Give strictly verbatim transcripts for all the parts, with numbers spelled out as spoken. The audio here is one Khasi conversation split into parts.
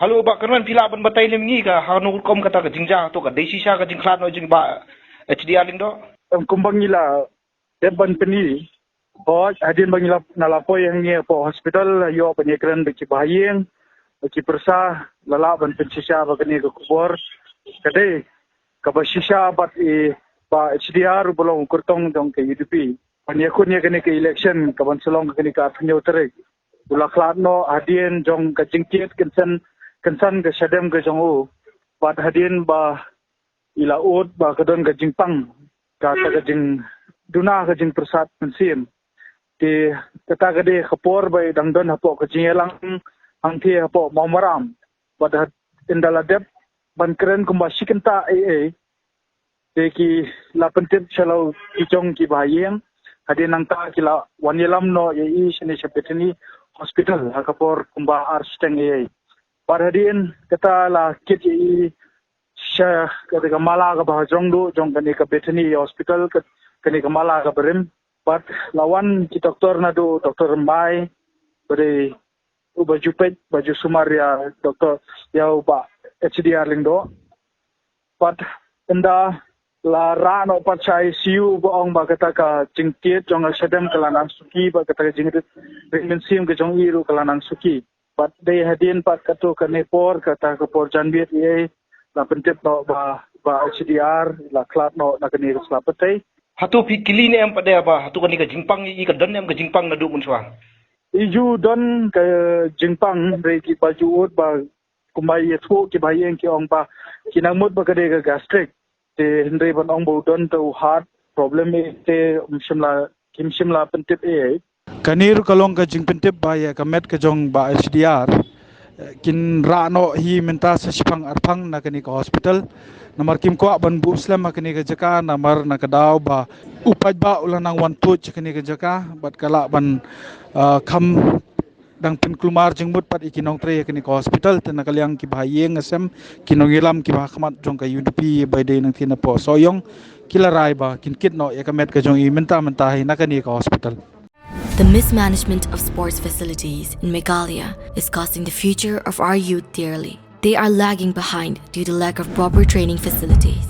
Hello, Bah Kynrad, phi lah ban batai lem ngi ka hano rukom kata ka jingjia, to ka dei shisha ka jingkhlad noh jong Bah H D R Lyngdoh? Em, kumba ngi la dep ban pyni, hooid, hadien ba ngi la, na la poi hangne hapoh hospital, la ïoh ban ïakren bad ki bahaïing, bad ki pyrsa, la lah ban pynshisha ba kane ka khubor ka dei kaba shisha bad i Bah H D R uba long u kyrtong jong ka U D P ban ïakhun ïa kane ka election kaban sa long kane ka arphew hynñiew tarik. U la khlad noh hadien jong ka jingtied kynsan, kynsan ka shadem ka jong u. Bad hadien ba i la ud ba ka don ka jingpang, kata ka jingduna ka jingpyrsad mynsiem. Te kata ka dei ka por ba i dang don hapoh ka jingïalang hangthie hapoh Mawmaram. Bad ha, ynda la dep ban kren kumba shi kynta ei ei, te ki la pyntip sha la ki jong ki bahaïing, hadien nangta ki la wan ïalam noh ïa i shane sha Bethany Hospital ha ka por kumba ar shiteng ei ei. Bad hadien kata la kit ïa i sha kata ka mala kaba ha jrong duh jong kane ka Bethany Hospital, ka, kane ka mala kaba rim. Bad la wan ki doktor naduh Doktor Rymbai, ba dei uba ju peit, ba ju sumar ïa doktor, ïa u Bah H D R Lyngdoh. Bad ynda la rah noh pat sha I C U, ba ong ba kata ka jingtied jong ka shadem ka la nang suki, bad kata ka jingrit ring mynsiem ka jong i ruh ka la nang suki. Bad dei hadien pat kato kane por, kata ka por janmiet ei ei, la pyntip noh ba, ba H D R la khlad noh na kane ka sla pyrthei. Hato phi kylli ne em pat de ba hato kane ka jingpang ïa i ka don ne em ka jingpang naduh mynshuwa? I ju don ka jingpang, hynrei kiba ju ud ba kumba ïathuh ki bahaïing ki ong ba ki nang mut ba ka dei ka gastric. Te hynrei ban ong ba u don te u heart problem ei te ym shym la, kim shym la pyntip ei ei. Kane ruh ka long ka jingpyntip ba ïa ka met ka jong Bah H D R, eh, kin rah noh hi mynta sa shiphang arphang na kane ka hospital. Namar kim kwah ban buh slem ha kane ka jaka, namar na ka daw ba u paidbah u la nang wan tuid sha kane ka jaka, bad ka lah ban, ah, kham dang pynkulmar jingmut pat ïa ki nongtrei ha kane ka hospital, te na ka liang ki bahaïing, nga sngew, ki nongïalam kiba ha khmat jong ka U D P ba dei nangtei napoh Sohiong, ki la rai ba kin kit noh ïa ka met ka jong i mynta mynta hi na kane ka hospital. The mismanagement of sports facilities in Meghalaya is costing the future of our youth dearly. They are lagging behind due to lack of proper training facilities.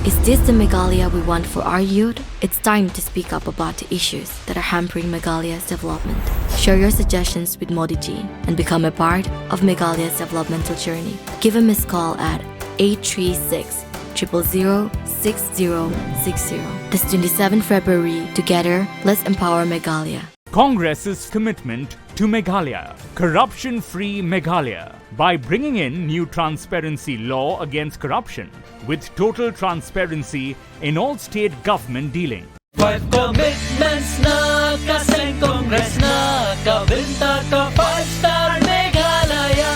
Is this the Meghalaya we want for our youth? It's time to speak up about the issues that are hampering Meghalaya's development. Share your suggestions with Modi ji and become a part of Meghalaya's developmental journey. Give a missed call at eight three six, triple zero, six zero six zero. This twenty-seventh February, together, let's empower Meghalaya. Congress's commitment to Meghalaya, corruption-free Meghalaya, by bringing in new transparency law against corruption, with total transparency in all state government dealing. Five commitments na ka seng Congress na ka bynta ka five star Meghalaya.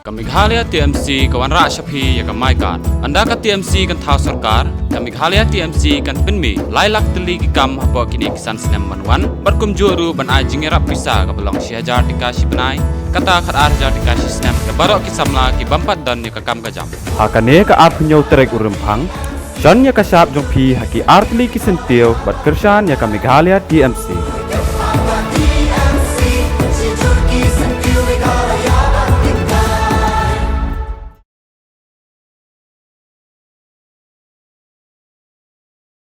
Ka Meghalaya T M C ka wanrah sha phi ïa ka My Card. Ynda ka T M C kan thaw sorkar, ka Meghalaya T M C kan pynmih lai lak tylli ki kam hapoh kine ki san snem ban wan, bad kumjuh ruh ban ai jingïarap pisa kaba long shi hajar tyngka shi bnai, kata khatar hajar tyngka shi snem, da baroh ki samla ki bym pat don ïa ka kam ka jam. Ha kane ka arphew hynñiew tarik u Rymphang, shon ïa ka shap jong phi ha ki ar tylli ki syntiew bad kyrshan ïa ka Meghalaya T M C.